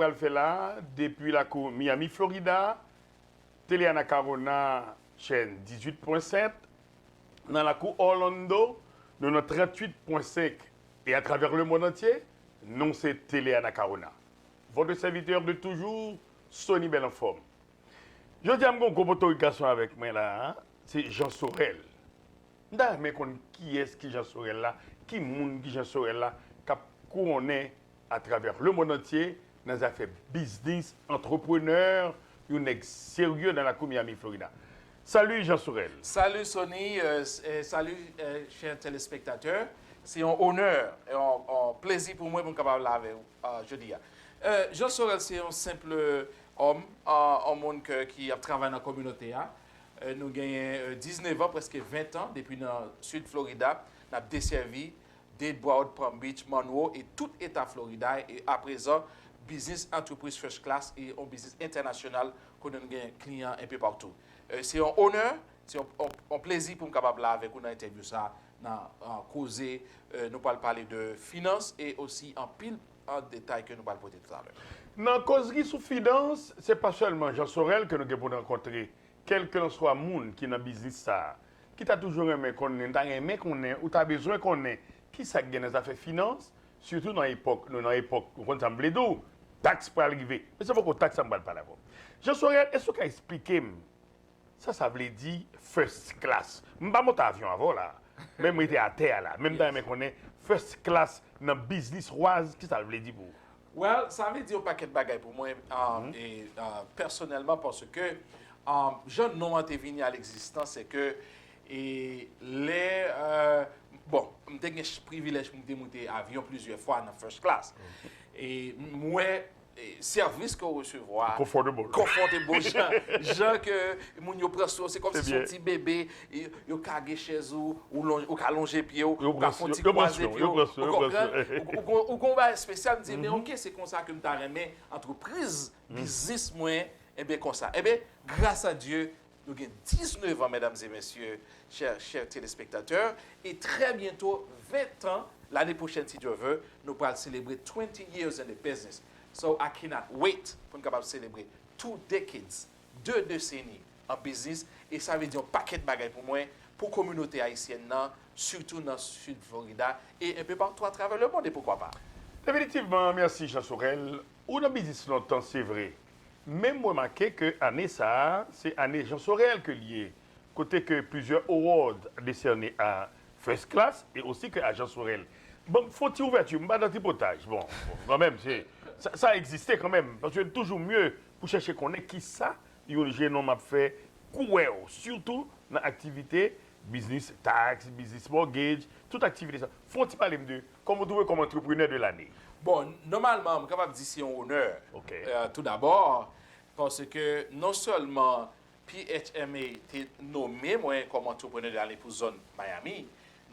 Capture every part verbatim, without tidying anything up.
pral fè la, depi lakou Miami, Florida, Tele Anacarona, chèn dizuit pwen sèt, nan lakou Orlando, nou nan trantuit pwen senk, e atravè lemonn antye, nou se Tele Anacarona. Votre serviteur de toujours, Sony Bèl Anfòm. Jodi a, m gen yon gwo poto gason avèk mwen la, se Jean Sorel. M ta renmen konn kiyès ki Jean Sorel la, ki moun ki Jean Sorel la, k ap kouwonnen atravè lemonn antye nan zafè biznis, antreprenè, yon nèg serye nan lakou Miami, Florida. Salut Jean Sorel. Salut Sony, euh, s- euh, salut euh, chers téléspectateurs. Se yon onè, yon, yon plezi pou mwen pou m kapab la avè w euh, jodi a. Euh, Jean Sorel se yon senp òm, euh, yon moun ke, ki ap travay nan kominote a. Euh, nou genyen euh, diznèf an, prèske ven an, depi nan Sid Florida, n ap desèvi Dade, Broward, Palm Beach, Monroe e tout eta Florida. E aprezan, biznis antrepriz First Class e yon biznis entènasyonal kote nou gen kliyan enpe patou. Euh, se yon onè, se yon, yon, yon plezi pou m kapab la avèk ou nan entèvyou sa, nan euh, koze, euh, nou pral pale de finans e osi anpil an detay ke nou pral pote toutalè. Nan kozri sou finans, se pa sèlman Jean Sorel ke nou gen pou n rankontre, kèlkelanswa moun ki nan biznis sa a, ki ta toujou renmen konnen, ta renmen konnen, ou ta bezwen konnen kisa k gen nan zafè finans, sitou nan epòk, nou nan epòk, ou konn sa m vle di w, taks pral rive. Men se poko taks sa m pral pale avè w. Jean Sorel, èske w ka eksplike m sa sa vle di first class? M pa monte avyon avè w la, men m rete atè a la. Men m ta renmen konnen first class nan biznis waz, kisa l vle di pou ou? Well, sa vle di yon pakèt bagay pou mwen, um, e uh, pèsonèlman, paske um, jan non an te vini a legzistans, se ke e lè, uh, bon, m te gen ch- privilèj pou m te moute avyon plizyè fwa nan first class. E m wè e, sèvis ke w resevwa Comfortable. Comfortable, jan, jan ke moun yo pran swen w, se kòmsi se yon ti bebe, e, yo kage chèz ou, ou, lon, ou ka lonje pye w, ou ka fon ti kwaze pye w, ou konprann? Ou gon bagay espesyal, m di men oke, se konsa ke m ta renmen antrepriz, biznis mwen, enben konsa. Enben, gras a Dye, nou gen diznèf an, medam e mesye, chè, chè telespektatè, e trè byento, ven an, lane pwochèn, si Dye vle, nou pral selebre twenty years in the business. So I cannot wait pou n kapab selebre two decades, de deseni an biznis, e sa vle di yon pakèt bagay pou mwen, pou kominote ayisyèn nan, sitou nan Sid Florida, e enpe patou atravè lemonn, e poukwa pa. Definitivman, mèsi Jean Sorel. Ou nan biznis lontan, se vre. Men m remake ke ane sa a, se ane Jean Sorel ke l ye, kote ke plizyè award desène a First Class e osi ke a Jean Sorel. Bon, fon ti ouvèti, m pa nan tripotaj. Bon, bon kanmenm, se, sa, sa egziste kanmenm, paske toujou mye pou chèche konnen kisa yon jenòm ap fè kouwè w, sitou nan aktivite biznis taks, biznis mortgage, tout aktivite sa. Fon ti pale m de kòman w twouve kòm antreprenè de lane. Bon, nòmalman, m kapab di se yon onè. Ok. Euh, tout d'abord, paske non sèlman P H M A te nome mwen kòm antreprenè de lane pou zòn Miami,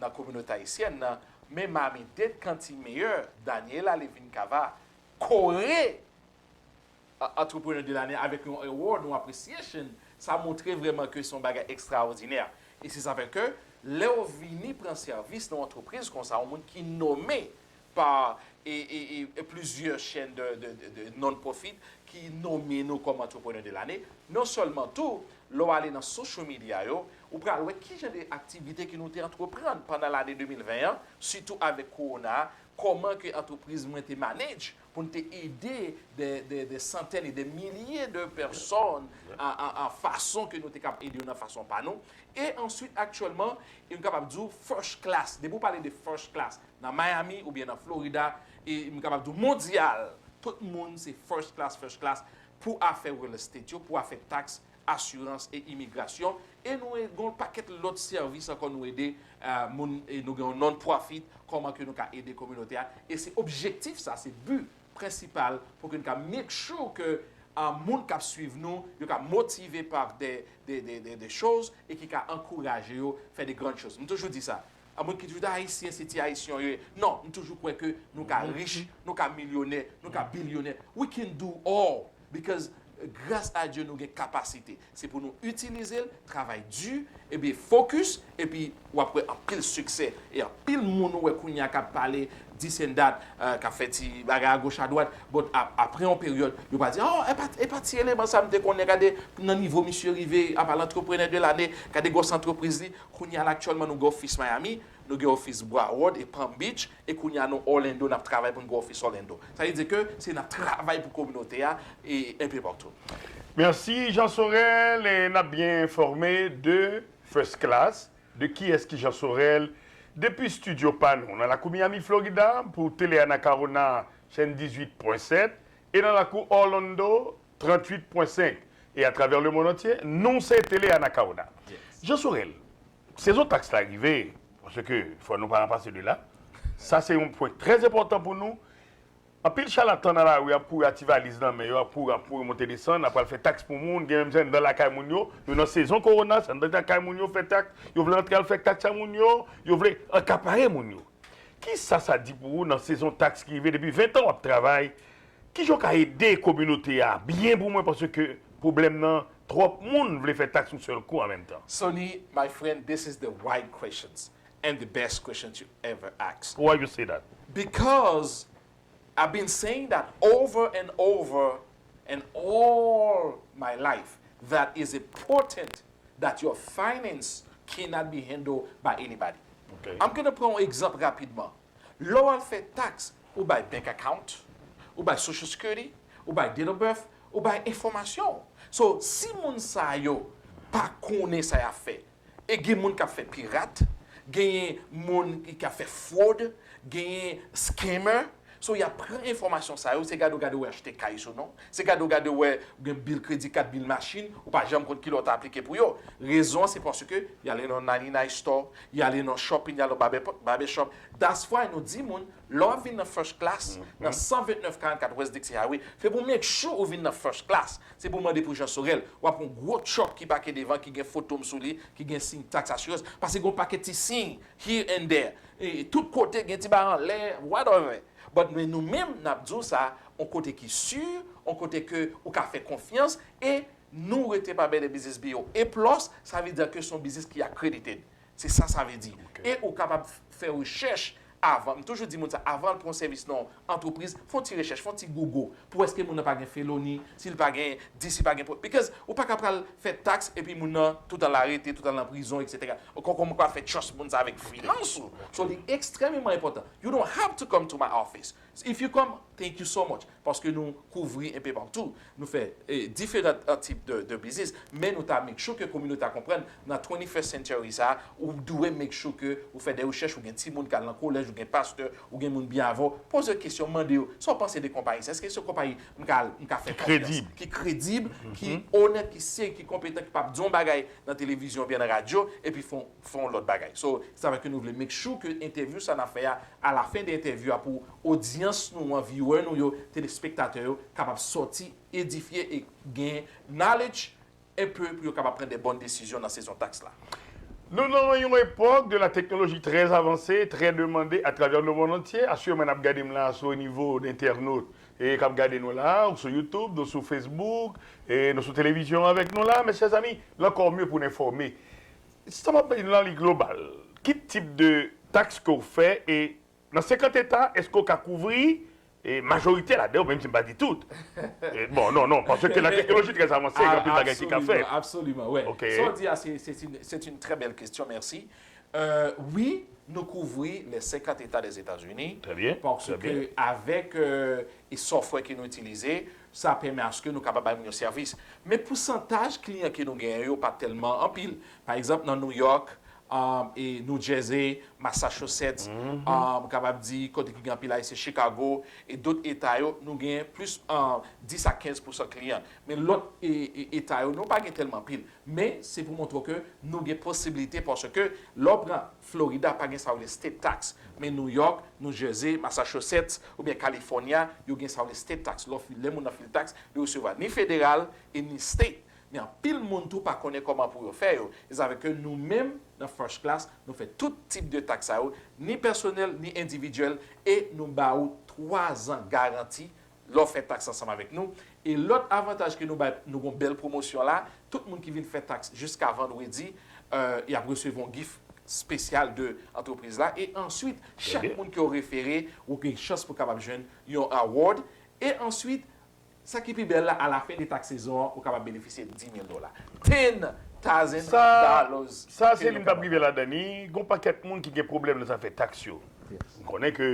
nan kominote ayisyèn nan, men Miami-Dade County Mayor Daniela Levine Cava kore a- antreprenè de lane avèk yon award, yon appreciation, sa montre vrèman ke se yon bagay ekstraòdinè. E se sa fè ke lè w vini pran sèvis nan yon antrepriz konsa, yon moun ki nome pa e, e, e, e plizyè chèn de, de, de, de non-profit ki nome nou kòm antreprenè de lane, non sèlman tou, lè w ale nan social media yo, ou pral wè ki jan de aktivite ke nou te antreprann pandan lane de mil ven an, sitou avèk kowona a, kòman ke antrepriz mwen te manage pou n te ede de, de, de santèn e de milye de pèsòn an, an, an fason ke nou te kab ede yo nan fason pa nou. E answit, aktyèlman, e m kapab di w first class. Depi w pale de first class nan Miami oubyen nan Florida, e m kapab di w mondyal, tout moun se first class, first class pou afè real estate yo, pou afè taks, asirans e imigrasyon. E nou e- gen yon pakèt lòt sèvis ankò nou ede euh, moun, e nou gen yon non-profit, kòman ke nou ka ede kominote a. E se objektif sa, se bi prensipal pou ke nou ka make sure ke euh, moun k ap swiv nou, yo ka motive pa de, de, de, de, de choz e ki ka ankouraje yo fè de grann choz. M toujou di sa. A moun ki toujou di ayisyen se ti ayisyen yo ye. Non, m toujou kwè ke nou ka rich, nou ka milyonè, nou ka bilyonè. We can do all because Gras a Dye, nou gen kapasite. Se pou nou itilize l, travay di, epi fokis, epi w ap wè anpil siksè. E anpil moun ou wè kounye a k ap pale this and that, euh, k ap fè ti bagay agoch adwat, but ap- apre yon peryòd, yo pral di, oh, e pa, e pa ti eleman sa m te konnen, gade nan nivo misye rive, apa l entrepreneur de l'année, gade gwòs antrepriz li. Kounye a la aktyèlman nou gen ofis Miami, nou gen ofis Broward e Palm Beach, e kounye a nou Orlando, n ap travay pou n gen ofis Orlando. Sa vle di ke se n ap travay pou kominote a e enpe patou. Mèsi Jean Sorel, e n ap byen enfòme de First Class, de kiyès ki Jean Sorel, depi estidyo pa nou nan lakou Miami, Florida, pou Tele Anacaona, chèn dizuit pwen sèt, e nan lakou Orlando, tranntuit pwen senk. E atravè lemonn antye, nou se Tele Anacaona. Jean Sorel, sezon taks la rive, paske fò nou pa pase de la. Sa se yon pwen trè enpòtan pou nou. Anpil chalatan nan lari ap kouri ak ti valiz nan men yo, ap kouri, ap kouri monte desann, ap al fè taks pou moun, gen menm se anndan lakay moun yo, yo nan sezon kowona, se anndan lakay moun yo fè taks, yo vle antre al fè taks a moun yo, yo vle akapare moun yo. Kisa sa di pou ou nan sezon taks ki rive depi ven tan w ap travay? Kijan w ka ede kominote a byen pou mwen, paske pwoblèm nan, twòp moun vle fè taks yon sèl kou an menm tan. Sonny, my friend, this is the right questions and the best questions you ever asked. Why you say that? Because I've been saying that over and over and all my life that is important that your finance cannot be handled by anybody. Okay. I'm gonna pran yon egzanp rapidman. Lè w al fè taks, ou bay bank account, ou bay social security, ou bay date of birth, ou bay enfòmasyon. So, si moun sa yo pa konnen sa y ap fè, e gen moun k ap fè pirat, genyen moun ki ap fè fwod, genyen scammer. So, y ap pran enfòmasyon sa yo, se gade w gade w achte kay sou non, se gade w gade w gen bil kredi kat, bil machin, ou pa janm konn kilè w ta aplike pou yo. Rezon an se paske y ale nan ninety-nine store, y ale nan shopping, y ale nan barber, barber shop. That's why nou di moun, lè w ap vin nan first class, nan san vennèf karannkat West Dixie Highway, fè pou make sure ou vin nan first class. Se pou mande pou Jean Sorel. W ap yon gwo truck ki pake devan, ki gen foto m sou li, ki gen siy tax assurance. Paske gen yon pakèt ti siy here and there. E tout kote gen ti bagay anlè, whatever. But men nou menm, n ap di w sa, yon kote ki si, yon kote ke ou ka fè konfyans, e nou rete pa Better Business Bureau. E plus, sa vle di ke se yon biznis ki accredited. Se sa sa vle di. E ou kapab fè rechèch avan. M toujou di moun sa, avan l pran yon sèvis nan yon antrepriz, fè yon ti rechèch, fè yon ti Google pou èske moun nan pa gen feloni, si l pa gen, di si pa gen, because ou pa ka pral fè taks epi moun nan tout an l arete, tout an l nan prizon, et cetera. Kòman ou ka fè trust moun sa avèk finans ou? So, li ekstrèmeman enpòtan. You don't have to come to my office. If you come, thank you so much. Paske nou kouvri enpe patou. Nou fè eh, diferan eh, tip de, de biznis. Men nou ta make sure ke kominote a konprann nan twenty-first century sa, ou dwe make sure ke ou fè de rechèch, ou gen timoun k al nan kolèj, ou gen pastè, ou gen moun byen avè w. Poze kesyon, mande yo, sa w panse de konpayi sa? Èske se konpayi m ka, m ka fè konfyans? Ki kredib, ki onèt, ki serye, ki konpetan, ki p ap di yon bagay nan televizyon oubyen nan radyo, epi fè yon fè yon lòt bagay. So, sa vle ke nou vle make sure ke entèvyou sa n ap fè a, a la fen de entèvyou a, pou odyans nou an, viewer nou yo, telespektatè yo, kapab sòti edifye e gen knowledge enpe pou yo kapab pran de bòn desizyon nan sezon taks la. Nou nan yon epòk de la teknoloji trè avanse, trè demande atravè lemonn antye. Asireman n ap gade m la sou nivo de entènot e k ap gade nou la, ou sou YouTube, nou sou Facebook, e nou sou televizyon avèk nou la. Mes chers amis, l ankò mye pou n enfòme. Sa m ap bay nan li global, ki tip de taks ke w fè e nan senkant eta, èske w ka kouvri e majorite ladan yo, menm si m pa di tout? E, bon, non, non, paske la teknoloji trè avanse, gen anpil bagay ki ka fèt. Absoliman, absoliman, wè. Sa w di a, se, se, se, se une très belle question, merci. Euh, wi, nou kouvri les cinquante États des États-Unis. Très bien, très bien. Paske avèk euh, e software ke nou itilize, sa pèmè aske nou kapab bay moun yo sèvis. Men pousantaj kliyan ke nou genyen yo pa tèlman anpil. Pa egzanp, nan New York, um, e New Jersey, Massachusetts, um, m kapab di kote ki gen anpil Ayisyen, Chicago, e dòt eta yo, nou genyen plis um, dis a kenz pousan kliyan. Men lòt e, e, eta yo, nou pa gen tèlman anpil. Men se pou montre w ke nou gen posiblite, paske lè w pran Florida, pa gen sa w rele state tax. Men New York, New Jersey, Massachusetts, oubyen California, yo gen sa w rele state tax. Lè w fi- lè moun nan file tax, yo resevwa ni federal e ni state. Men anpil moun tou pa konnen kòman pou yo fè yo. E sa vle ke nou menm, nan First Class, nou fè tout tip de tax sa yo, ni pèsonèl, ni endividyèl, e nou ba ou twa zan garanti lè w fè taks ansanm avèk nou. E lòt avantaj ke nou bay, nou gon bèl pwomosyon la, tout moun ki vin fè taks jiska vandredi, euh, y ap resevwa yon gift spesyal de antrepriz la. E answit, chak moun ke w refere, ou gen chans pou kapab jwenn yon award. E answit, sa ki pi bèl la, alafen de taks sezon an, ou kapab benefisye dis mil dola. Ten thousand dollars. Sa, sa se li m t ap rive ladan li. Gon pakèt moun ki gen pwoblèm nan zafè taks yo. M konnen ke,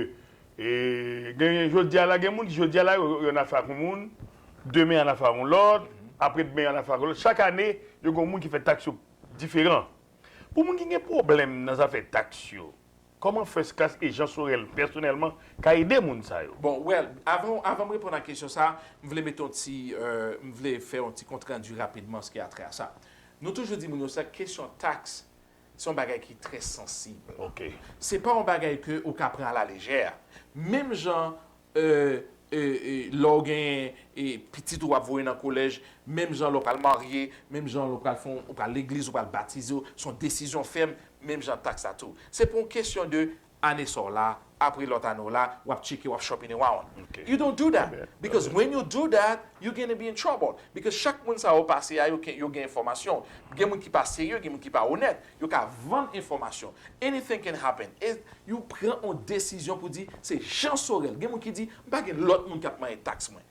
e, gen, jodi a la, gen moun ki jodi a la, yo, yo nan afè ak yon moun, demen an afè ak yon lòt, apre demen an afè ak yon lòt. Chak ane, yo gen yon moun ki fè taks yo diferan. Pou moun ki gen pwoblèm nan zafè taks yo, kòman First Class e Jean Sorel pèsonèlman ka ede moun sa yo? Bon, well, avan, avan m reponn a kesyon sa, m vle mete yon ti, euh, m vle fè yon ti kontrandi rapidman s ki a trè a sa. Nou toujou di moun yo sa, kesyon taks, se yon bagay ki trè sansib. Se pa yon bagay ke ou ka pran a la lejè. Menm jan, euh, e, e, lè w gen, e, pitit ou w ap voye nan kolèj, menm jan lè w pral marye, menm jan lè w pral fè yon, ou pral legliz, ou pral batize, se yon desizyon fèm, menm jan taks la tou. Se pou yon kesyon de ane sa w la, apre lòt ane w la, w ap tcheke, w ap shopping around. You don't do that. Because when you do that, you're gonna be in trouble. Because chak moun sa yo pase a, yo gen, yo gen enfòmasyon. Gen moun ki pa serye, gen moun ki pa onèt. Yo ka vann enfòmasyon. Anything can happen. E yo pran yon desizyon pou di, se Jean Sorel. Gen moun ki di, m pa gen lòt moun k ap manyen taks mwen.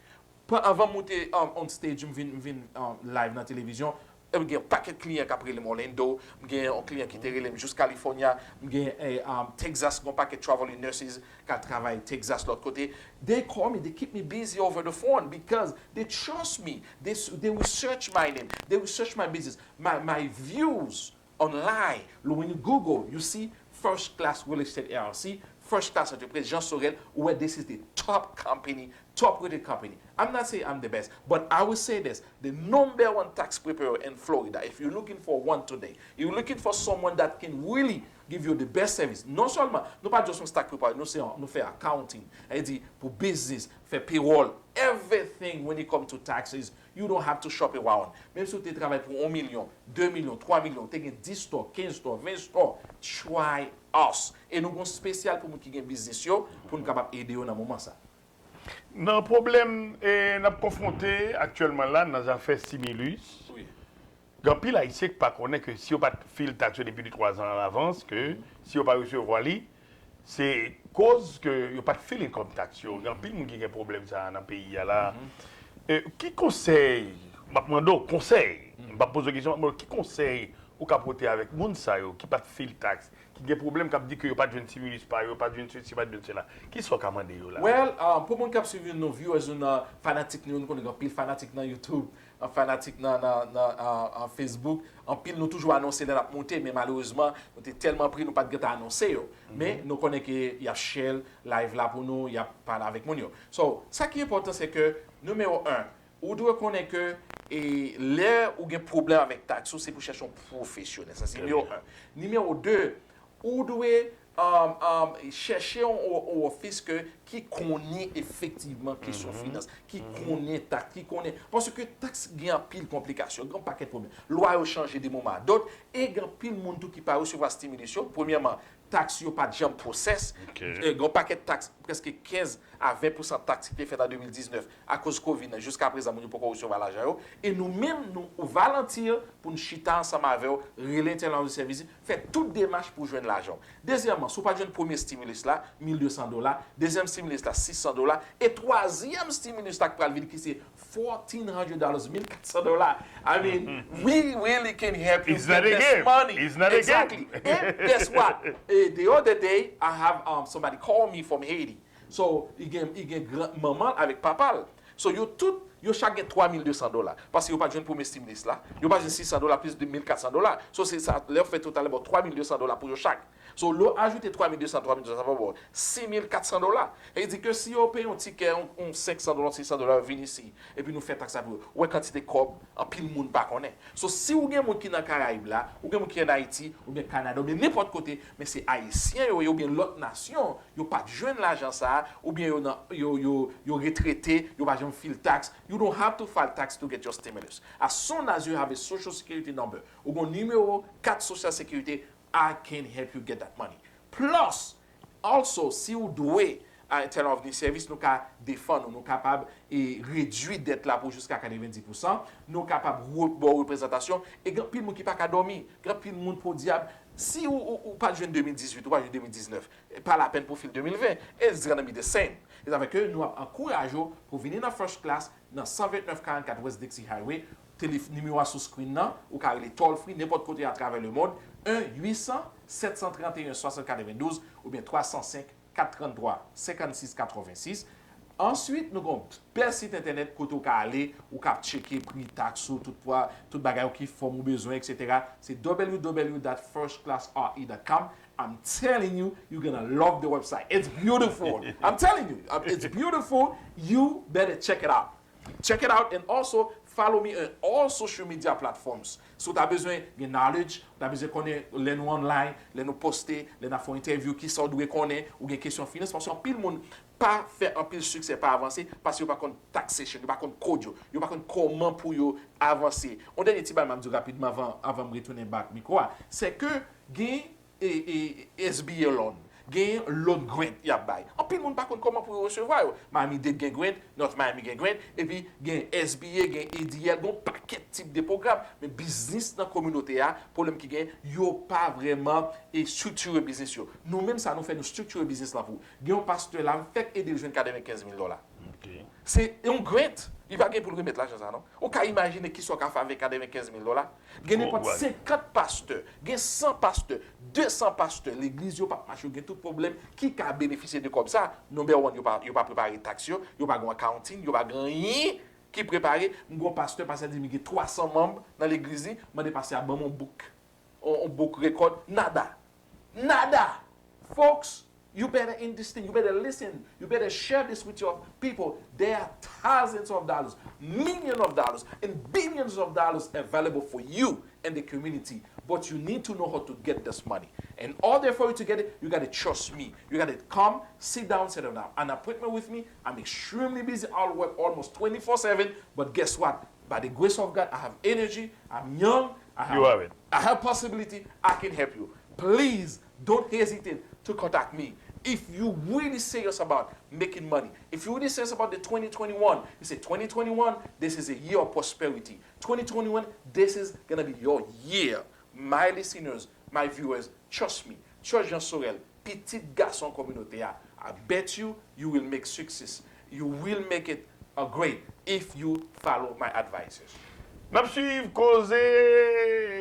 Pran, anvan m moute, um, on stage, m vin, m vin, um, live nan televizyon, e m gen yon pakèt kliyan k ap rele m Orlando, m gen yon kliyan ki te rele m jis California, m gen, eh, um, Texas, gon pakèt traveling nurses k al travay Texas lòt kote. They call me, they keep me busy over the phone because they trust me. They, they research my name, they research my business, my, my views online. When you Google, you see First Class Real Estate L L C, First Class Entreprise, Jean Sorel, ou wè this is the top company, top rated company. I'm not saying I'm the best, but I will say this, the number one tax preparer in Florida, if you're looking for one today, you're looking for someone that can really give you the best service. Non sèlman, nou pa just yon tax preparer, nou se, nou fè accounting, sa vle di pou business, fè payroll, everything when it comes to taxes, you don't have to shop around. Menm si w te travay pou yon milyon, de milyon, twa milyon, w te gen dis store, kenz store, ven store, try us. E nou gon spesyal pou moun ki gen biznis yo, pou nou kapab ede yo nan moman sa. Nan pwoblèm, e, n ap konfwonte aktyèlman la nan zafè stimulus, gen anpil Ayisyen ki pa konnen ke si yo pa t fil taks yo depi de twa zan an avans, ke si yo pa resevwa li, se koz ke yo pa t fil income tax yo. Gen anpil moun ki gen pwoblèm sa a nan peyi a la. E, ki konsèy, m ap mande w konsèy, m p ap poze w kesyon, m ap mande w ki konsèy ou ka pote avèk moun sa yo ki pa t fil taks, ki gen pwoblèm, k ap di ke yo pa t jwenn stimulus pa yo, yo pa t jwenn sesi, pa t jwenn sela. Kisa w ka mande yo la? Well, um, pou moun k ap swiv nou, viewers nou, nan fanatik nou, nou konnen gen anpil fanatik nan YouTube, an fanatik nan, nan, nan, an, an Facebook. Anpil nou toujou anonse lè n ap monte, men malerezman, nou te tèlman pri, nou pa t gentan anonse yo. Men nou konnen ke y ap share live la pou nou, y ap pale avèk moun yo. So, sa ki enpòtan, se ke, nimewo en, ou dwe konnen ke, e, lè ou gen pwoblèm avèk taks ou, se pou chèche yon pwofesyonèl. Sa se nimewo en. Nimewo de, ou dwe, um, um, chèche yon, yon, yon ofis ke, ki konnen efektivman kesyon finans, ki konnen taks, ki konnen, paske taks gen anpil konplikasyon, gen yon pakèt pwoblèm. Lwa yo chanje de moman a dòt, e gen anpil moun tou ki pa resevwa stimulus yo. Premyèman, taks yo pa t janm process. E, gen yon pakèt taks, prèske kenz a ven pousan taks ki te fèt an de mil diznèf akoz kovid la, jiska prezan moun yo poko resevwa lajan yo. E nou menm, nou volunteer pou n chita ansanm avè w, rele Internal Revenue Service, fè tout demach pou w jwenn lajan w. Dezyèmman, si w pa t jwenn premye stimulus la, mil de san dola, dezyèm stimulus la, sis san dola, e twazyèm stimulus la k pral vini ki se fourteen hundred dollars, mil kat san dola. I mean, we really can help you get this money. Exactly. And guess what? Eh, the other day, I have, um, somebody call me from Haiti. So, li gen, li gen gran manman l avèk papa l. So, yo tout, yo chak gen twa mil de san dola. Paske yo pa t jwenn premye stimulus la. Yo pa t jwenn sis san dola plis de mil kat san dola. So, se sa, lè yo fè total, ba w twa mil de san dola pou yo chak. So, lè w ajoute twa mil de san, twa mil de san, sa va ba w sis mil kat san dola. Sa vle di ke si yo peye yon tikè, yon, yon senk san dola, sis san dola, yo vin isi, epi nou fè taks la pou yo. Ou wè kantite kòb, anpil moun pa konnen. So, si w gen moun ki nan Karayib la, ou gen moun ki ann Ayiti, oubyen Kanada, oubyen nenpòt kote, men se Ayisyen yo ye, oubyen lòt nasyon, yo pa t jwenn lajan sa a, oubyen yo nan, yo, yo, yo retrete, yo pa janm fil taks. You don't have to file tax to get your stimulus. As soon as you have a social security number, ou gen nimewo kat Social Security, I can help you get that money. Plus, also, si w dwe, an tèm revni sèvis, nou ka defann ou, nou kapab e redui dèt la pou jiska katrevenndis pousan, nou kapab re- ba w reprezantasyon, e gen anpil moun ki pa ka dòmi, gen anpil moun podyab, si ou, ou, ou pa t jwenn de mil dizuit, ou pa jwenn de mil diznèf, pa lapenn pou w fil de mil ven, it's gonna be the same. E sa fè ke nou ap ankouraje w pou vini nan First Class, nan san vennèf karannkat West Dixie Highway, telef- nimewo a sou screen nan, ou ka rele toll free nenpòt kote atravè lemond, en uit san, sèt san trannteyen, swasannkat katrevendouz oubyen twa san senk, kat tranntwa, senkannsis katrevensis. Answit, nou gen yon bèl sit entènèt kote ou ka ale, ou ka tcheke pri taks ou, tout pwa, tout bagay ou ki fòm ou bezwen, etsetera. Se w w w dot first class r e dot com. I'm telling you, you're gonna love the website. It's beautiful. I'm telling you, um, it's beautiful. You better check it out. Check it out and also follow me on all social media platforms. Si w ta bezwen gen knowledge, w ta bezwen konnen lè nou online, lè nou poste, lè n ap fè yon entèvyou, kisa w dwe konnen, ou gen kesyon finans, paske anpil moun pa fè anpil siksè, pa avanse, paske yo pa konn taxation, yo pa konn kòd yo, yo pa konn kòman pou yo avanse. Yon dènye ti bagay m ap di w rapidman avan, avan m retounen back mikwo a, se ke gen e, e, S B A loan, gen loan grant y ap bay. Anpil moun pa konn kòman pou yo resevwa yo. Miami-Dade gen grant, North Miami gen grant, epi gen S B A, gen A D L, gen yon pakèt tip de pwogram. Men biznis nan kominote a, pwoblèm ki gen, yo pa vrèman e estriktire biznis yo. Nou menm sa nou fè, nou estriktire biznis lan pou. Gen yon pastè la, m fèk ede l jwenn katrevenkenz mil dola. Se yon grant. Li pa gen pou l remèt lajan sa a, non. Ou ka imajine kisa w ka fè avèk katrevenkenz mil dola? Gen nenpòt senkant pastè, gen san pastè, de san pastè, legliz yo p ap mache, yo gen tout pwoblèm, ki ka benefisye de kòb sa? Number one, yo pa, yo pa prepare taks yo, yo pa gen accounting, yo pa gen anyen ki prepare. M gen yon pastè, pastè di m gen twa san manm nan legliz li, mande pastè a ban m yon book, yon, yon book rekòd, nada. Nada! Folks, you better understand, you better listen, you better share this with your people. There are thousands of dollars, millions of dollars, and billions of dollars available for you and the community. But you need to know how to get this money. In order for you to get it, you gotta trust me. You gotta come, sit down, set up an appointment with me. I'm extremely busy. I work almost twenty-four seven. But guess what? By the grace of God, I have energy. I'm young. I have, I have possibility. I can help you. Please don't hesitate to contact me. If you really serious about making money, if you really serious about the twenty twenty-one, you say twenty twenty-one, this is a year of prosperity. Twenty twenty-one, this is gonna be your year. My listeners, my viewers, trust me. Trust Jean Sorel, pitit gason kominote a. I bet you, you will make success. You will make it a great if you follow my advices. N ap swiv koze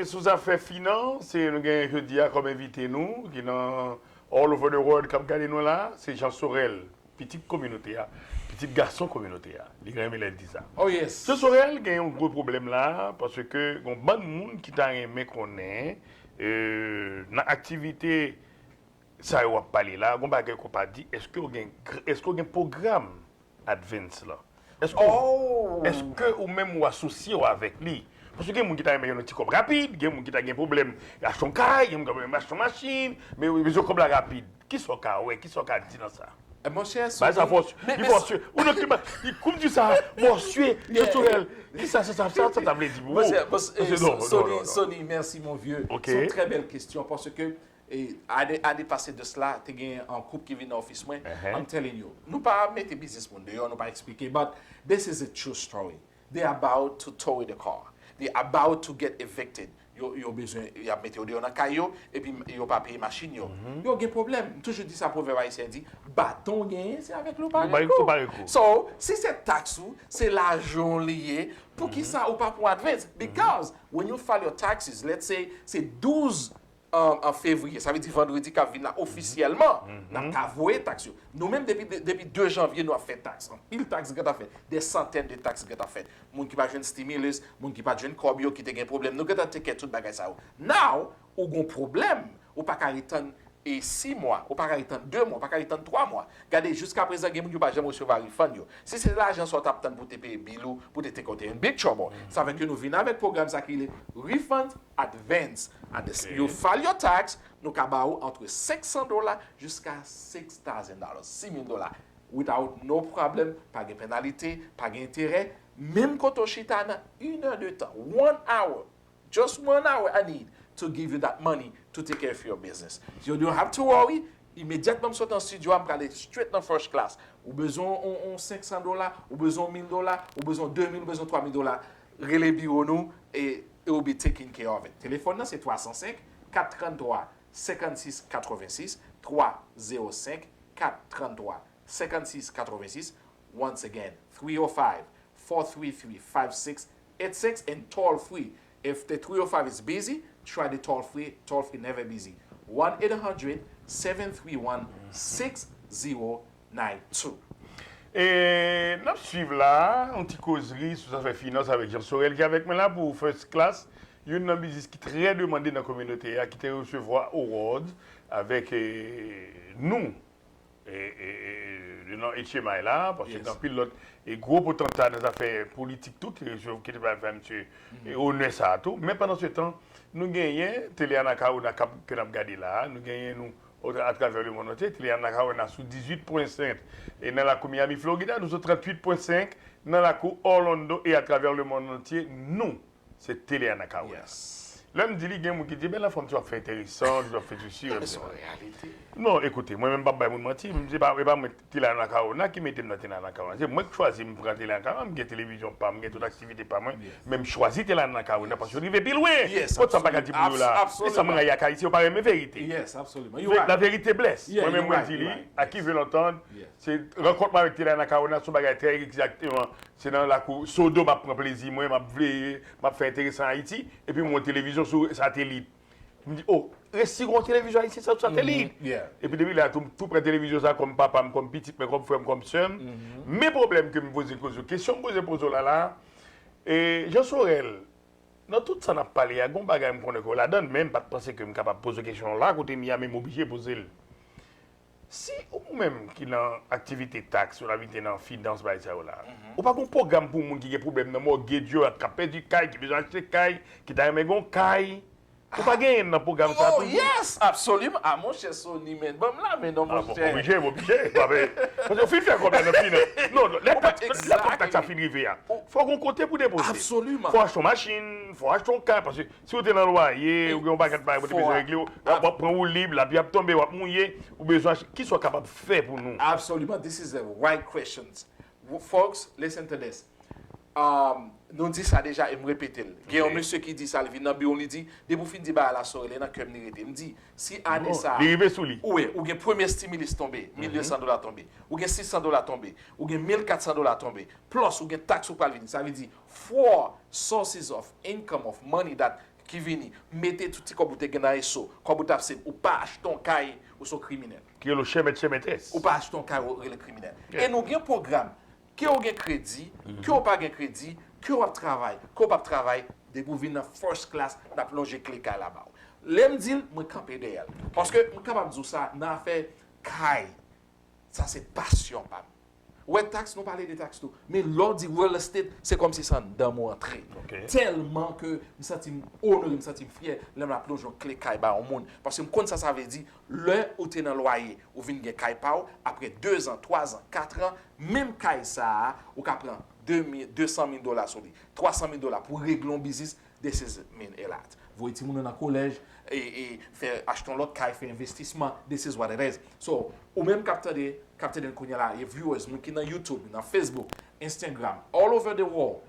sou zafè finans, e nou gen jodi a kòm envite nou, ki nan all over the world, k ap gade nou la, se Jean Sorel, pitit kominote a, pitit gason kominote a. Li renmen lè l di sa. Oh yes. Jean Sorel gen yon gwo pwoblèm la, paske gen yon bann moun ki ta renmen konnen, e, nan aktivite sa yo w ap pale la, gon bagay ke w pa di, èske w gen, èske w gen pwogram Advance lan? Èske, oh, èske ou menm ou asosye w avèk li? Paske gen moun ki ta renmen jwenn yon ti kòb rapid, gen moun ki ta gen pwoblèm achte yon kay, gen moun ki ta renmen achte yon machin, men yo bezwen kòb la rapid. Kisa w ka wè, kisa w ka di nan sa? Eh, monchè, Sony, sa fòs, li fòs, ou nan klima, li koum di sa, monchè, yeah, Jean Sorel, kisa sa, sa, sa, sa, sa vle di pou ou? Monchè, Sony, Sony, merci, mon vieux. Ok. C'est une très belle question, parce que E ane, ane pase de sla, te gen yon koup ki vin nan ofis mwen. I'm telling you, nou pa mete biznis moun deyò, nou pa eksplike, but this is a true story. They about to tow the car. They about to get evicted. Yo, yo bezwen, y ap mete yo deyò nan kay yo, epi yo pa peye machin yo. Yo gen pwoblèm. M toujou di sa, pwovèb ayisyen di, baton w genyen, se avèk li w pare kou. So, si se taks ou, se lajan w li ye, poukisa ou pa pran advance? Because when you file your taxes, let's say, se douz an, an fevriye, sa vle di vandredi k ap vin la ofisyèlman, n ap ka voye taks yo. Nou menm, depi, de- depi de janvye, nou ap fè taks. Anpil taks gentan fèt. Des centaines de taxes gentan fèt. Moun ki pa jwenn stimulus, moun ki pa jwenn kòb yo, ki te gen pwoblèm, nou gentan take care tout bagay sa yo. Now, ou gon pwoblèm, ou pa ka ret tann e sis mwa, ou pa ka ret tann de mwa, ou pa ka ret tann twa mwa. Gade, jiskaprezan, gen moun yo pa janm resevwa refund yo. Si se lajan sa w t ap tann pou te peye bill ou, pou te take out, te in big trouble. Sa fè ke nou vin avèk pwogram sa ki rele Refund Advance. Advance. Ok. You file your tax, nou ka ba ou entre cinq cents dollars jusqu'à six thousand dollars, six mil dola. Without no problem, pa gen penalite, pa gen enterè. Menm kote w chita nan une heure de temps, one hour, just one hour I need to give you that money to take care of your business. You don't have to worry. Imedyatman m sot nan estidyo a, m prale straight nan first class. Ou bezwen yon, yon senk san dola, ou bezwen yon mil dola, ou bezwen de mil, ou bezwen twa mil dola, rele biwo nou e it will be taken care of it. Telefòn nan se twa zero senk, kat trannntwa, senkannsis katrevensis, twa zero senk, kat trannntwa, senkannsis katrevensis. Once again, three oh five, four three three, five six eight six and toll free. If the three oh five is busy, try the toll free. Toll free never busy. one eight hundred, seven three one, six zero nine two. E n ap swiv la yon ti kozri sou zafè finans avèk Jean Sorel ki avèk mwen la pou First Class. Youn nan biznis ki trè demande nan kominote a, ki te resevwa award avèk eh, nou. E, e, e, nan H M I la, paske gen anpil lòt e gwo potanta nan zafè politik tou ki resevwa, ki te bay fè misye e onè sa a tou. Men pandan se tan, nou genyen Tele Anacaona k ap, ke n ap gade la a, nou genyen nou atravè lemonn antye, Tele Anacaona sou dizuit pwen senk e nan lakou Miami, Florida, nou sou tranntuit pwen senk nan lakou Orlando e atravè lemonn antye, nou se Tele Anacaona. Lè m di li, gen moun ki di, "Ben, la fanm, ti w ap fè enteresan, ti w ap fè sesi, w ap fè sa." Non, ekoute, mwen menm, m p ap bay moun manti, m se pa, e pa mwen, Tele Anacaona ki mete m nan Tele Anacaona. Se mwen ki chwazi, m pran Tele Anacaona, m gen televizyon pa m, m gen tout aktivite pa mwen, men m chwazi Tele Anacaona paske yo rive pi lwen. Kot sa m pa ka di pou yo la. E sa m rayi ak Ayisyen, yo pa renmen verite. La vérité blesse. Mwen menm, mwen di li, à qui veut l'entendre, se rankont mwen avèk Tele Anacaona, se yon bagay trè egzakteman. Se nan lakou Sodo m ap pran plezi mwen, m ap veye, m ap fè enteresan Ayiti, epi m wè yon televizyon sou satelit. M di, "O, resi gon televizyon ayisyen sa sou satelit." Epi depi lè a tou, m tou pran televizyon sa kòm papa m, kòm pitit mwen, kòm frè m, kòm sè m. Men pwoblèm ke m poze, poze, kesyon m poze poze w la la, e, Jean Sorel, nan tout sa n ap pale a, gon bagay m konnen ke w ladann, men m pa t panse ke m kapab poze kesyon an la, kote m ye a, men m oblije poze l. Si ou menm ki nan aktivite taks, ou abite nan finans, bagay sa yo la, ou pa gon pwogram pou moun ki gen pwoblèm nan mortgage yo, k ap pèdi kay, ki bezwen achte kay, ki ta renmen gon kay, ou pa genyen nan pwogram sa a toujou? Yes, absoliman. A monchè, Sony, men ban m la men non, monchè. Oblije, oblije. Paske w fin fè kòb la nan finans. Non, lè taks, lè kòb taks sa fin rive a, fò w gon kote pou depoze. Fò w achte yon machin, fò w achte yon kay, paske si w te nan lwaye, ou gen yon pakèt bagay pou w te bezwen regle, w ap pran woulib, lapli ap tonbe, w ap mouye, ou bezwen achte, kisa w kapab fè pou nou? Absolument, this is the right questions. Folks, listen to this. Um, nou di sa deja e m repete l. Gen yon mesye ki di sa, li vin nan biwo m, li di, depi w fin di bagay la, Sorel, e nan kè m li rete. M di, si ane sa a, li rive sou li. Ou wè, ou gen premye stimulus tonbe, mil de san dola tonbe. Ou gen sis san dola tonbe. Ou gen mil kat san dola tonbe. Plus, ou gen taks ou pral vini. Sa vle di, four sources of income, of money that ki vini, mete tout ti kòb ou te gen nan eso, kòb ou t ap save, ou pa achte yon kay, ou se yon kriminèl. Ki rele w chè mèt chè mètrès. Ou pa achte yon kay, ou rele kriminèl. E nou gen pwogram, ke w gen kredi, ke w pa gen kredi, ke w ap travay, ke w p ap travay, depi w vin nan first class, n ap lonje kle kay la ba w. Lè m di l, mwen kanpe dèyè l. Paske m kapab di w sa, nan afè kay, sa se pasyon pa m. Ou wè taks, nou pale de taks tou. Men lè w di real estate, se kòmsi se anndan m ou antre. Tèlman ke m santi m onore, m santi m fyè lè m ap lonje yon kle kay ba yon moun. Paske m konn sa sa vle di, lè ou te nan lwaye, ou vin gen kay pa w, apre dezan, twazan, katran, menm kay sa a, ou ka pran de mil, de san mil dola sou li, twa san mil dola pou regle yon biznis, this is mean a lot. Voye timoun ou nan kolèj, e, e fè achte yon lòt kay, fè envestisman, this is what it is. So, ou menm k ap tande, k ap tande n kounye a la, e viewers, moun ki nan YouTube, nan Facebook, Instagram, all over the world,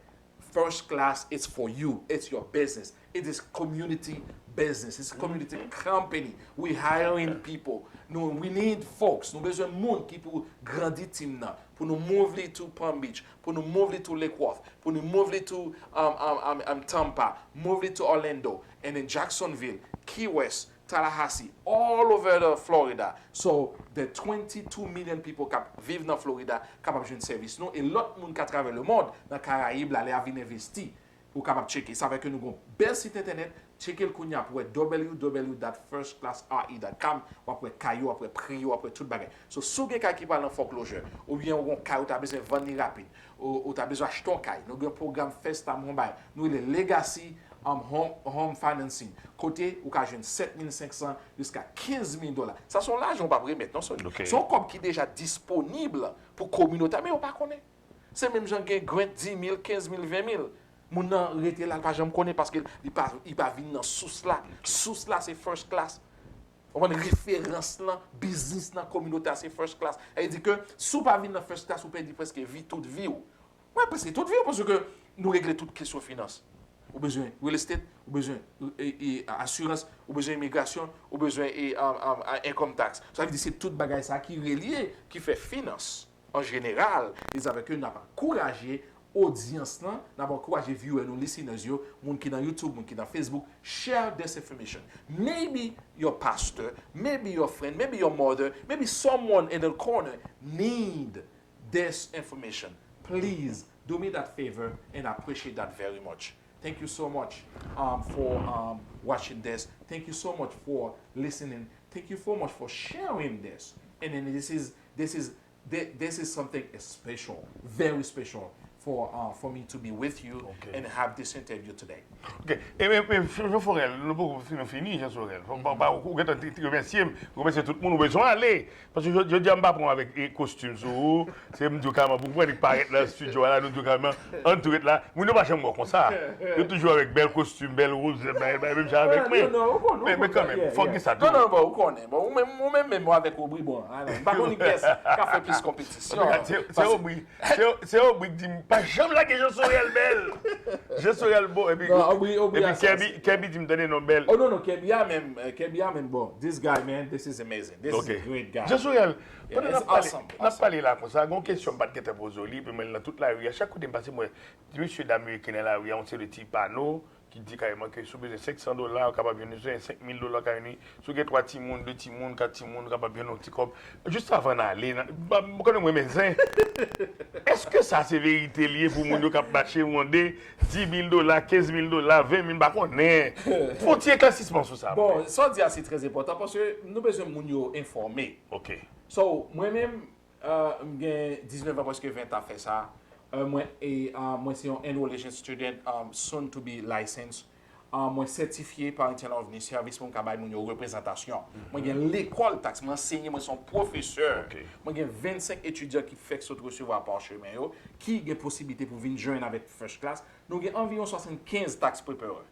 first class, it's for you, it's your business, it is community business, it's community company. We hiring people. Nou, we need folks. Nou bezwen moun ki pou grandi team nan, pou nou move li to Palm Beach, pou nou move li to Lake Worth, pou nou move li to um, um, um, um, Tampa, move li to Orlando, and then Jacksonville, Key West, Tallahassee, all over the Florida. So, the twenty-two million people k ap viv nan Florida kapab jwenn sèvis nou, e lòt moun k atravè lemonn nan Karayib la, lè y ap vin envesti, ou kapab tcheke. Sa vle ke nou gon bèl sit entènèt, tcheke l kounye a pou wè w w w dot first class r e dot com, w ap wè kay yo, w ap wè pri yo, w ap wè tout bagay. So, si w gen kay ki pral nan foreclosure, oubyen w gon kay ou ta bezwen vann li rapid, ou, ou ta bezwen achte yon kay, nou gen yon pwogram first time home buyer, nou rele Legacy um, home, home financing, kote ou ka jwenn sèt mil senk san jiska kenz mil dola. Sa se yon lajan ou p ap remèt, non, Sony. Se yon kòb ki deja disponib pou kominote a, men yo pa konnen. Se menm jan gen grant di mil, kenz mil, ven mil. Moun nan rete la, li pa janm konnen paske li pa, li pa vin nan sous la. Sous la, se first class. Ou konprann? Referans lan, biznis nan, kominote a se first class. Sa vle di ke si w pa vin nan first class, ou pèdi prèske vi, tout vi w. Mwen, prèske tout vi w, paske nou regle tout kesyon finans. Ou bezwen real estate, ou bezwen e, e, asirans, ou bezwen imigrasyon, ou bezwen e, um, um, income tax. Sa vle di se tout bagay sa ki relye, ki fè finans an jeneral. E sa fè ke n ap ankouraje odyans lan, n ap ankouraje viewer nou, listeners yo, moun ki nan YouTube, moun ki nan Facebook, share this information. Maybe your pastor, maybe your friend, maybe your mother, maybe someone in the corner need this information. Please do me that favor and I appreciate that very much. Thank you so much um, for um, watching this. Thank you so much for listening. Thank you so much for sharing this. And then this is this is Th- this is something special, very special for uh, for me to be with you Ok. and have this interview today. Ok. E men, men Jean Sorel, nou poko fin fini, Jean Sorel. Fò pa, pa, ou gentan te, te remèsye m, remèsye tout moun, ou bezwen ale. Paske jodi, jodi a m pa pran avèk e, kostim sou ou. Se m di w kareman, pou w parèt nan studio a la, nou di w kareman, ann tou ret la. Moun yo pa janm wè w konsa. Yo toujou avèk bèl kostim, bèl woz, bay bay menm jan avèk mwen. Men men kanmenm, fòk gen sa tou. Non, non, bon, ou konnen. Bon, ou menm, ou menm, menm ou avèk Obri, bon. Ah, non, m pa konn kiyès k ap fè plis konpetisyon. Se Obri. Se Obri k di m, pa janm lage Jean Sorel bèl. Jean Sorel bon. Epi, Non, Obri, Obri epi a sa, Kèbi, Kèbi di m tande non bèl. Oh non, non, Kèbi a menm, euh, Kèbi a menm, bon, this guy, man, this is amazing. This Ok. is a great guy. Jean Sorel, Yeah, pandan it's n ap pale, awesome, n ap pale la konsa, gen yon kesyon m pa t gentan poze w li, epi mwen nan tout lari a, chak kote m pase, mwen, di mesye dam yo ki nan lari a, yon seri de ti pano, ki di kareman ke si w bezwen senk san dola, ou kapab jwenn li, si w gen senk mil dola, ou ka jwenn li, si w gen twa timoun, de timoun, kat timoun, ou kapab jwenn yon ti kòb. Jis avan n ale, nan, ba, m konnen mwen renmen zen. Èske sa se verite l ye pou moun yo k ap mache wonde di mil dola, kenz mil dola, ven mil, m pa konnen. Fè yon ti eklasisman sou sa. Bon, sa w di a se trè enpòtan paske nou bezwen moun yo enfòme. Ok. So, mwen menm, euh, m gen diznèf an, prèske ven an fè sa. Euh, mwen, e, euh, mwen se yon enrolled student, um, soon to be licensed. Uh, mwen sètifye pa Internal Revenue Service pou m ka bay moun yo reprezantasyon. Mwen gen lekòl taks, mwen ansenye, mwen se yon pwofesè. Ok. Mwen gen vennsenk etidyan ki fèk sot resevwa pa chemen yo, ki gen posiblite pou vin jwenn avèk first class. Nou gen anviwon swasannkenz tax preparer,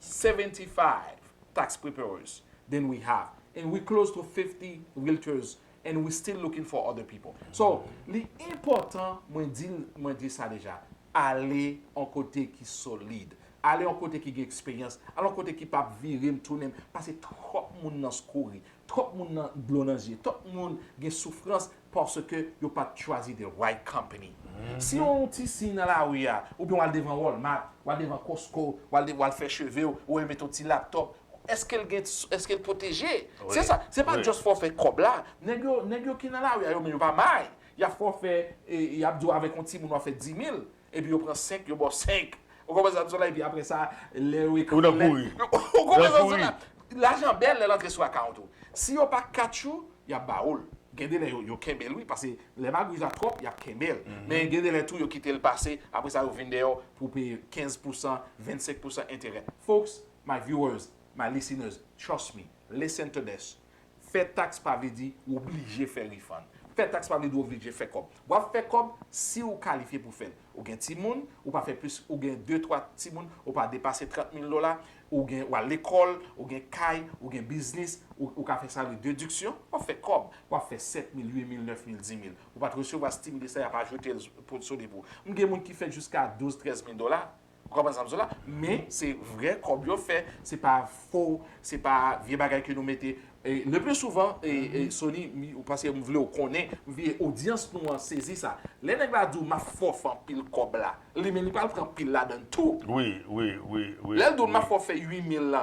seventy-five tax preparers than we have. And we close to fifty realtors and we still looking for other people. So, li enpòtan, mwen di, mwen di sa deja, ale yon kote ki solid. Ale yon kote ki gen eksperyans. Ale yon kote ki p ap vire m tounen m. Pase twòp moun nan kouri. Twòp moun nan dlo nan zye. Twòp moun gen soufrans paske yo pa t chwazi the right company. Si yon ti siy nan lari a, oubyen w al devan Walmart, w al devan Costco, w al, de, w al fè cheve w, ou mete yon ti laptop, èske l gen, èske l pwoteje? Se sa, se pa just fè w fè kòb la. Nèg yo, nèg yo ki nan lari a yo menm yo pa may. Y ap fè w fè, e, y ap di w avèk yon timoun w ap fè dis mil, epi yo pran senk, yo ba w senk. Ou konprann sa m di w la, epi apre sa, lè yo ekri. Ou nan kouri. Ou konprann sa m di w la? Lajan bèl lè l antre sou account ou. Si yo pa catch ou, y ap ba ou l. Gen de lè yo, yo kenbe l wi, paske lè magouy sa twòp, y ap kenbe l. Men gen de lè tou, yo kite l pase, apre sa yo vin dèyè w pou peye kenz pousan, vennsenk pousan enterè. Folks, my viewers, my listeners, trust me, listen to this. Fè taks pa vle di w oblije fè refund. Fè taks pa vle di w oblije fè kòb. W ap fè kòb si w kalifye pou fè l. Ou gen timoun, ou pa fè plis, ou gen de, twa timoun, ou pa depase trant mil dola, ou gen, w al lekòl, ou gen kay, ou gen biznis, ou, ou ka fè sa de dediksyon, w ap fè kòb. W ap fè sèt mil, uit mil, nèf mil, dis mil. Ou pa t resevwa stimulus la, y ap ajoute l pou, sou li pou. M gen moun ki fè jiska douz, trèz mil dola. Ou konprann sa m di w la? Men se vrè kòb yo fè, se pa fo, se pa vye bagay ke nou mete. E le pli souvan, e, e, Sony, mi, ou paske m vle w konnen, m vle odyans nou an sezi sa. Lè nèg la di w m ap fè w fè anpil kòb la, li menm li pral pran pil ladan l tou. Wi, wi, wi, wi. Lè l di w m ap fè w fè uit mil la,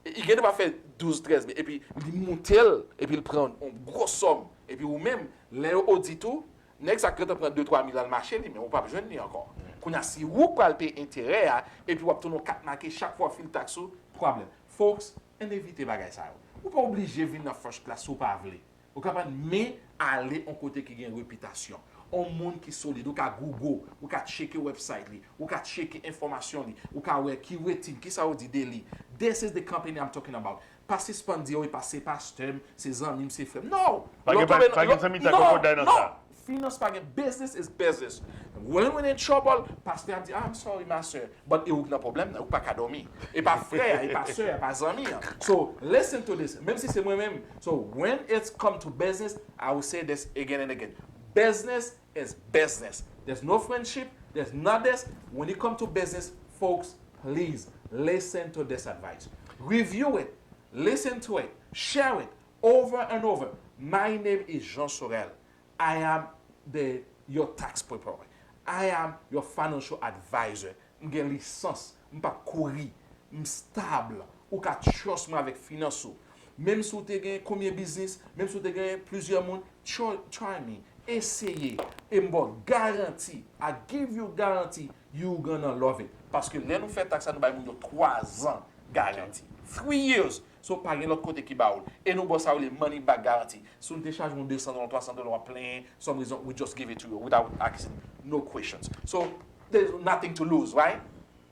li gen dwa fè douz, trèz mil, epi li moute l, epi l pran yon gwo sòm, epi ou menm, lè yo odit ou, nèg sa k gentan pran de, twa mil al mache li, men ou p ap jwenn li ankò. Kounye a, se ou k pral peye enterè a, epi w ap tounen yon kat make chak fwa w file taks ou, pwoblèm. Folks, ann evite bagay sa yo. Ou pa oblije vin nan first class si w pa vle. Ou konprann? Men ale yon kote ki gen repitasyon. Yon moun ki solid, ou ka Google, ou ka tcheke website li, ou ka tcheke enfòmasyon li, ou ka wè ki rating, kisa yo di de li. This is the company I'm talking about. Pa sispann di, oh, e pa se pastè m, se zanmi m, se frè m. No! Pa gen, pa gen zanmi ta kokoday nan sa. Finans pa gen, business is business. When we in trouble, pastè ap di, "Ah, I'm sorry, my sir." But e ou k nan pwoblèm nan, ou pa ka dòmi. E pa frè a, e pa sè a, e pa zanmi an. So, listen to this. Menm si se mwen menm. So, when it's come to business, I will say this again and again. Business is business. There's no friendship, there's not this. When it come to business, folks, please listen to this advice. Review it, listen to it, share it over and over. My name is Jean Sorel. I am the your tax preparer. I am your financial advisor. M gen lisans, m p ap kouri, m stab, ou ka trust mwen avèk finans ou. Menm si w te gen konbyen biznis, menm si w te gen plizyè moun, try, try me, eseye, e m ba w garanti, I give you guarantee, you gonna love it. Paske lè nou fè tax la, nou bay moun yo twa zan garanti. Three years. So, pa gen lòt kote ki ba w l. E nou ba w sa yo rele money back guarantee. Si w te chaje yon de san dola, twa san dola, w ap plenyen, some reason, we just give it to you without asking no questions. So, there's nothing to lose, right?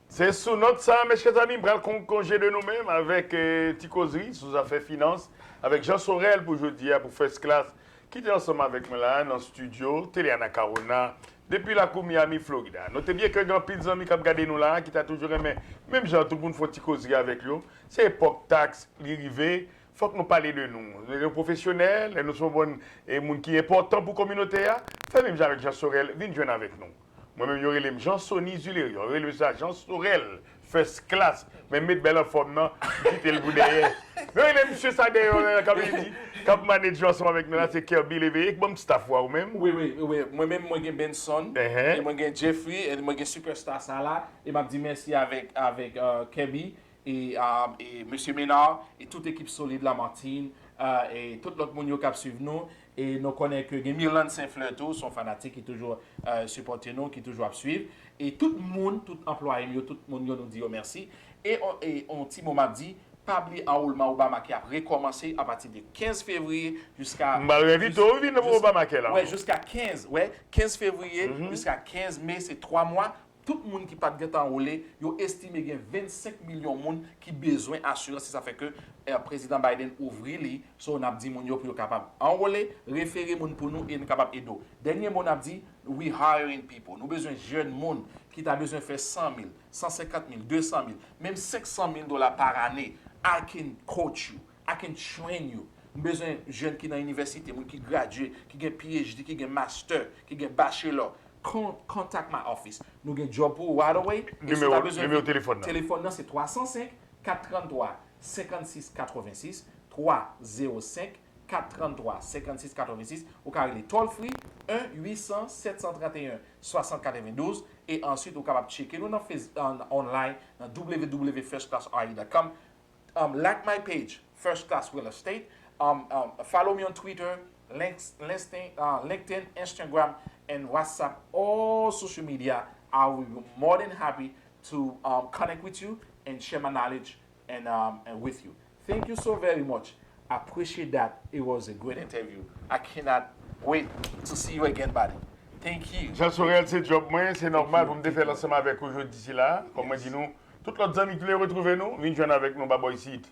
Se sou nòt sa, mèchè zanmi, m pral kon konje de nou menm avèk eh, ti kozri sou zafè finans avèk Jean Sorel pou jodi a pou First Class ki te ansanm avèk mwen la nan studio Tele Anacaona depi lakou Miami, Florida. Note byen ke gen anpil zanmi k ap gade nou la ki ta toujou renmen menm jan tout moun fè yon ti kozri avèk yo. Se epòk taks li rive, fòk nou pale de nou. Lè nou pwofesyonèl, lè nou se yon bon e moun ki enpòtan pou kominote a, fè menm jan avèk Jean Sorel, vin jwenn avèk nou. Mwen menm yo rele m Jean Sony Zulerio, yo rele m sa Jean Sorel, first class, men m met bèl anfòm nan, m kite l pou dèyè. Yo rele misye sa dèyè yo la, k ap di, k ap manage yo ansanm avèk nou la, se Kerby Léveillé, k ban m staff ou a ou menm. Wi, wi, wi. Mwen menm, mwen gen Benson, e mwen gen Jeffrey, e mwen gen Superstar sa la, e m ap di mèsi avèk, avèk euh, Kerby, e, um, e Mesye Menard, e tout ekip Solid Lamartine, uh, e tout lòt moun yo k ap swiv nou, e nou konnen ke gen Mirlande Saint Fleur tou, se yon fanatik ki toujou uh, sipòte nou, ki toujou ap swiv, e tout moun, tout anplwaye m yo, tout moun yo nou di yo mèsi, e on, e on ti mo m ap di, pa bliye anwolman Obamacare ap rekòmanse apati de kenz fevriye jiska M ba yo envite w vin nan Obamacare la. Wè, jiska kenz, wè, kenz fevriye jiska kenz me, se twa mwa. Tout moun ki pa t gentan anwole, yo estime gen vennsenk milyon moun ki bezwen asirans, se sa fè ke eh, Prezidan Biden ouvri li, so n ap di moun yo pou yo kapab anwole, refere moun pou nou e n kapab ede w. Dènye mo n ap di, we hiring people. Nou bezwen jèn moun ki ta bezwen fè san mil, san senkant mil, de san mil, menm senk san mil dola pa ane. I can coach you, I can train you. M bezwen jèn ki nan inivèsite, moun ki gradye, ki gen P H D, ki gen master, ki gen bachelor. Con contact my office. Nou gen job pou ou right away. Nimewo telefòn nan. Telefòn nan se twa san senk, kat trannntwa, senkannsis katrevensis, twa zewo senk, kat trannntwa, senkannsis katrevensis. Ou ka rele toll free, en uit san, sèt san trannteyen, swasant katrevendouz. E answit, ou kapab tcheke nou nan Face, an, online, nan w w w first class r e dot com. Um, like my page, First Class Real Estate. Um, um, follow me on Twitter, Links, LinkedIn, uh, LinkedIn, Instagram, and WhatsApp, all social media. I will be more than happy to um, connect with you and share my knowledge and, um, and with you. Thank you so very much. I appreciate that. It was a great interview. I cannot wait to see you again, buddy. Thank you. Jean Sorel, se job mwen, se nòmal pou m te fè l ansanm avèk ou jodi sila. Kòm mwen di nou, tout lòt zanmi ki vle retwouve nou, vin jwenn avèk nou ba bò isit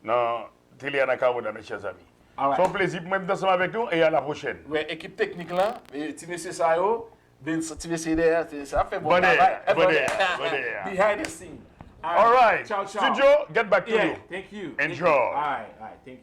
nan Tele Anacaona, mes chers amis. Se yon plezi pou mwen m t ansanm avèk nou e a la pwochèn. Wè, ekip teknik lan, e, ti mesye sa yo, Benson, ti mesye dèyè, se, sa ap fè bon travay. Bon dèyè, bon dèyè. Behind the scene. All right. Ciao, ciao. Studio, get back to you. Thank you. Enjoy. All right, all right. Thank you.